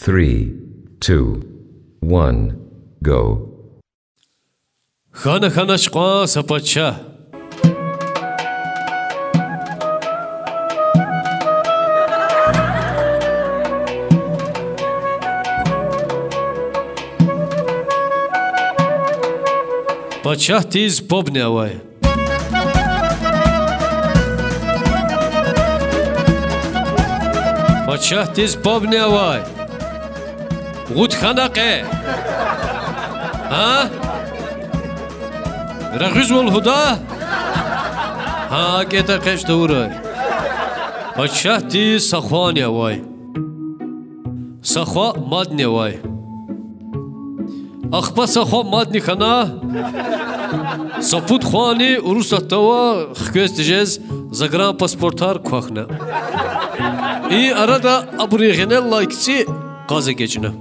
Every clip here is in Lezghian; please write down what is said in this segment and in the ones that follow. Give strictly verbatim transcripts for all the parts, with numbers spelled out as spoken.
Three, two, one, go. Хьана-хьанач кьван са пачагь. Пачагьдиз пабни авай. Пачагьдиз пабни авай. Гъуд хьана кье. Гьа? Регъуьзва лугьуда? Гьа, кӀетӀа экъечӀ тавурай. Пачагьдиз са хвани авай. Са хва мадни авай. Ахпа са хва мадни хьана, са пуд хвани Урусатда ава хквез тежез загранпаспортар квахьна. И арада абурун гъенеллай кицӀи кьаз эгечӀна.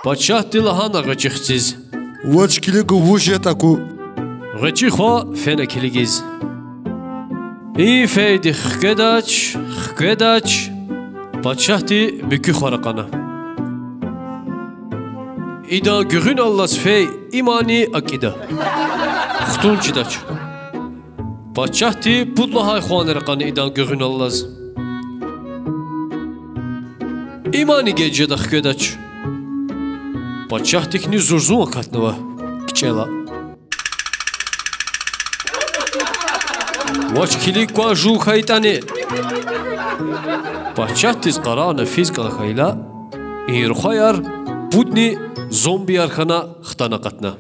Пачагьди лагьана гъвечӀи хциз: Вач килигун, вуж ятӀа аку. ГъвечӀи хва фена килигиз. И фейди хкведач, хкведач, пачагьди муькуь хва ракъана. Идан гуьгъуьналлаз фей имани акӀида. Хтун чидач. Пачагьди пуд лагьай хвани ракъана идан гуьгъуьналлаз. Имани геж жеда хкведач. Пачагьдихъни зурзун акатнава кичӀела. Вач килиг кван, жув хьайитӀани. Пачагьдиз къарагъна физ кӀан хьайила, и рухваяр пудни зомбияр хьана хтана акъатна.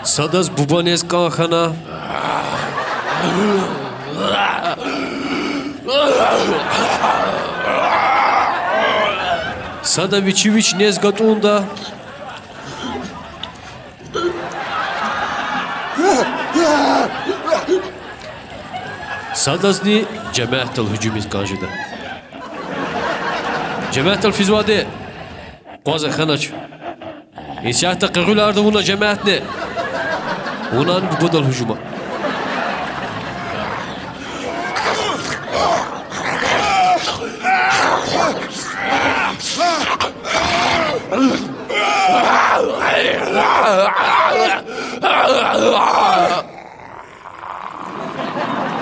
Садаз буба нез кӀан хьана. Сада вичи вич нез гатӀунда. Садазни жемятдал гьужумиз кӀан жеда. Жемятдал физвайди къваз хьанач. Исятда къегъуьларда вуна жемятни. Вунани бубадал гьужума.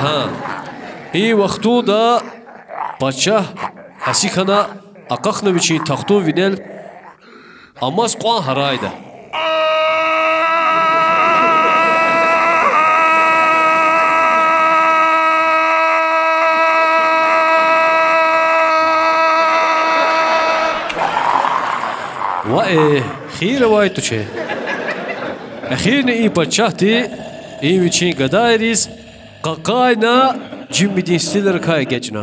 Гьа. И вахтунда пачагь гьасси хьана, акьахна вичин тахтун винел, амаз кьван гьарайда. Ва э, хийир авай тушир. Эхирни и пачагьди и вичин гадайриз къакъайна жиммидин стилрикай эгечӀна.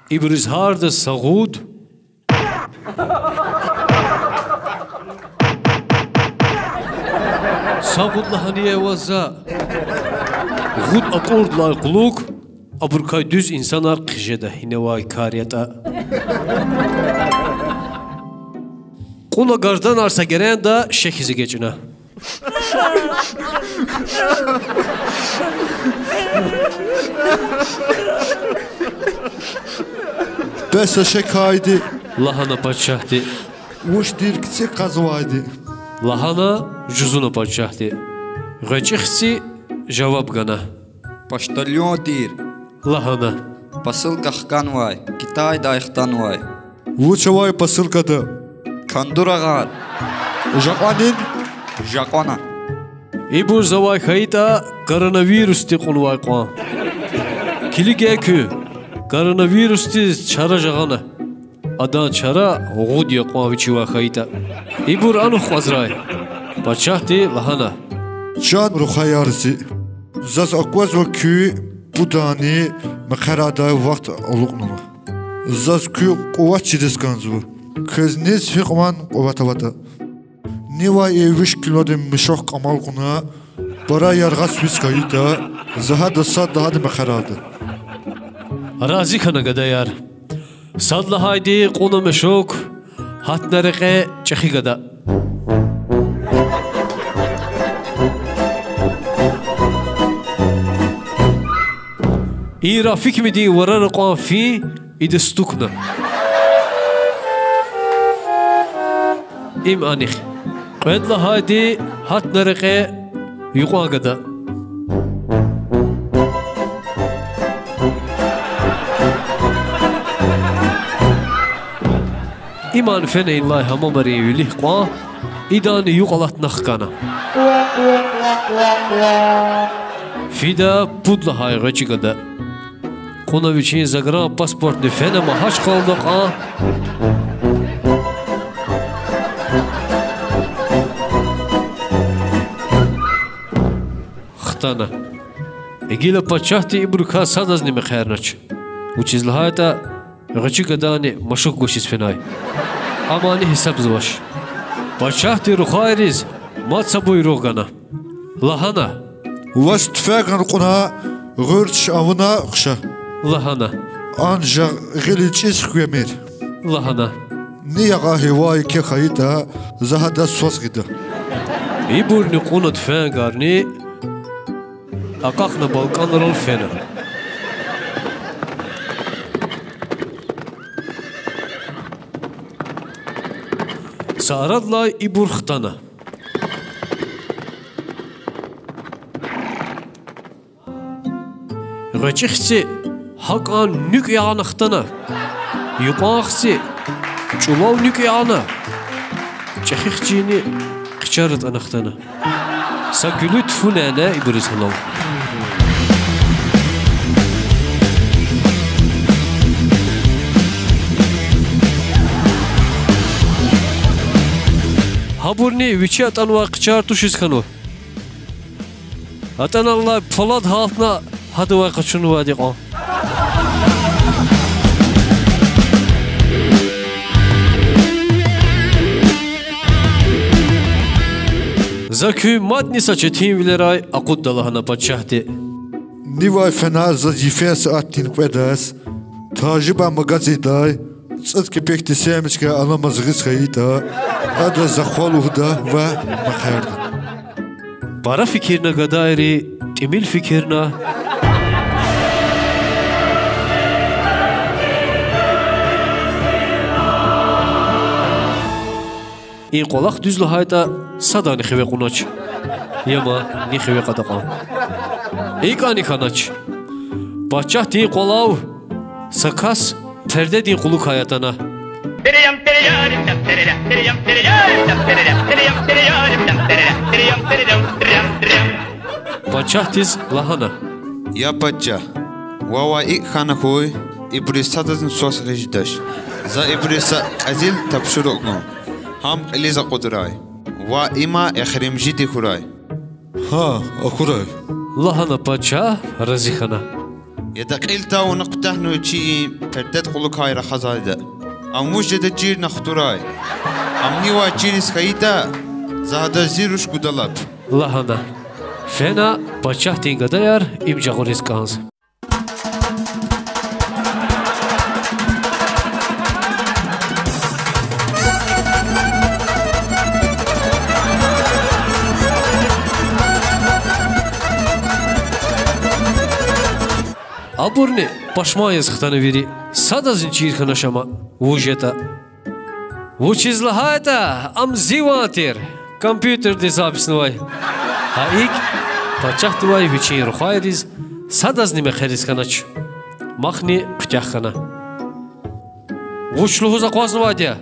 Ибуруз гьарда са гъуд, са гъуд лагьана я ваз за. Гъуд акӀурдалай кьулухъ абурукай дуьз инсанар хъжеда, гьинавай кар ятӀа. Кьуна гарданар са геренда шехьиз эгечӀна. Бес са шехьайди, лагьана пачагьди. Вуч тир кицӀи кьазвайди? Лагьана жузуна пачагьди. ГъвечӀи хци жаваб гана. Почтальон тир, лагьана. Посылка хканвай, Китайдай хтанвай. Вуч авай посылкада? Кандурагъар. Жакьванин? Жакьвана. Ибур завай хьайитӀа, коронавирусди кьунвай кьван. Килиг куьн, коронавирусдиз чара жагъана. Адан чара гъуд я кьван вичивай хьайитӀа. Ибур анух кьазрай? Пачагьди лагьана: Чан рухваяр зи, заз аквазва куь пудани мехъерардай вахт алукьнава. Заз куь къуват чириз кӀанзава. Квез низ гьикьван къуват аватӀа. Нивай и виш килодин мешок кьамал кьуна, пара яргъаз физ хьайитӀа, за гьадаз сад лагьайди мехъерарда. Рази хьана гадаяр. Сад лагьайди кьуна мешок, гьатна рекье чӀехи гада. И Рафикмидин варара кьван фин идаз стукна. Им анихъ. Кьвед лагьайди гьатна рекье юкьван гада. Иман фена инлай гьамамрин вилик кьван, идани юкь алатна хкана. Фида пуд лагьай гъвечӀи гада. Кьуна вичин загранпаспортни фена Магьачкъалада кьван. Хтана. Гила пачагьди ибурукай садазни мехъернач. Вучиз лагьайтӀа гъвечӀи гадани машук гвачиз фенай. Амани гьисабзавач. Пачагьди рухвайриз мад са буйругъ гана. Лагьана: Ваз туфянгар кьуна, гъуьрч авуна хъша. Лагьана. Анжах гъил ичӀиз хквемир. Лагьана. Ни ягъа гьивай еке хьайитӀа, за гьадаз свас гъида. Ибурни кьуна туфянгарни, акьахна балкӀанрал фена. Са арадилай ибур хтана. ГъвечӀи хци гьакӀан нуькӀ ягъана хтана. Юкьван хци чӀулав нуькӀ ягъана. ЧӀехи хцини хъчар атӀана хтана. Са куьлуь туфу няна ибуриз гьанал. Гьабурни вичи атӀанвай хъчар тушиз хьанва. АтӀаналлай палад гьалтна гьадавай къачунвайди кьван. За куьн мадни са четинвилерай акъудда, лагьана пачагьди. Нивай фена заз йифен сятдин кьведаз, Тажибан магазиндай цӀуд кепекдин семечка аламаз гъиз хьайитӀа, адаз за хва лугьуда ва мехъерда. Пара фикирна гадайри, тӀимил фикирна. И кӀвалах дуьз лагьайтӀа, садани хиве кьунач. Я ма, ни хиве кьада кьван. ИкӀани хьанач. Пачагьдин кӀвалав са кас пердедин кьулухъай атана. Пачагьдиз лагьана: Я пачагь, вавай икӀ хьана хьуй, ибуриз садазни свас гъиз жедач. За ибуриз са кьезил тапшуругъ гун, гьам кьилиз акъудрай. Ва има эхиримжиди хьурай. Гьа, акурай, лагьана пачагь рази хьана. Яда, кьил тавуна куьтягьнавай чи и пердед кьулухъай рахазвайда. Ам вуж жеда чирна хтурай. Ам нивай чириз хьайитӀа, за гьадаз зи руш гуда лап, лагьана. Фена пачагьдин гадаяр им жагъуриз кӀанз. Абурни пашман яз хтана вири, садазни чир хьанач ама, вуж ятӀа. Вучиз лагьайтӀа ам зи ван тир, компьютерди записнавай. Гьа икӀ, пачагьдивай вичин рухвайриз садазни мехъериз хьанач. Махни куьтягь хьана. Вуч лугьуз акъвазнавайди я?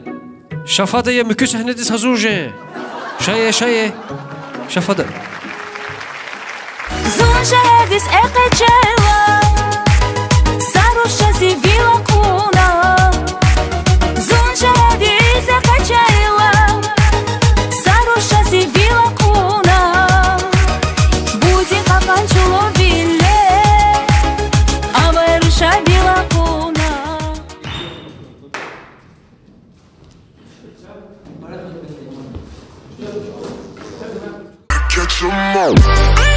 Ша фада, я муькуь сегьнедиз гьазур жен. Ша е, ша е. Ша фада. Зун жагьдиз экъечӀайла, са руш зи вил акьуна. Зун жагьдиз экъечӀайла, са руш зи вил акьуна. Будин кьакьан чӀулавиле, авай руш вил акьуна. Catch 'em all.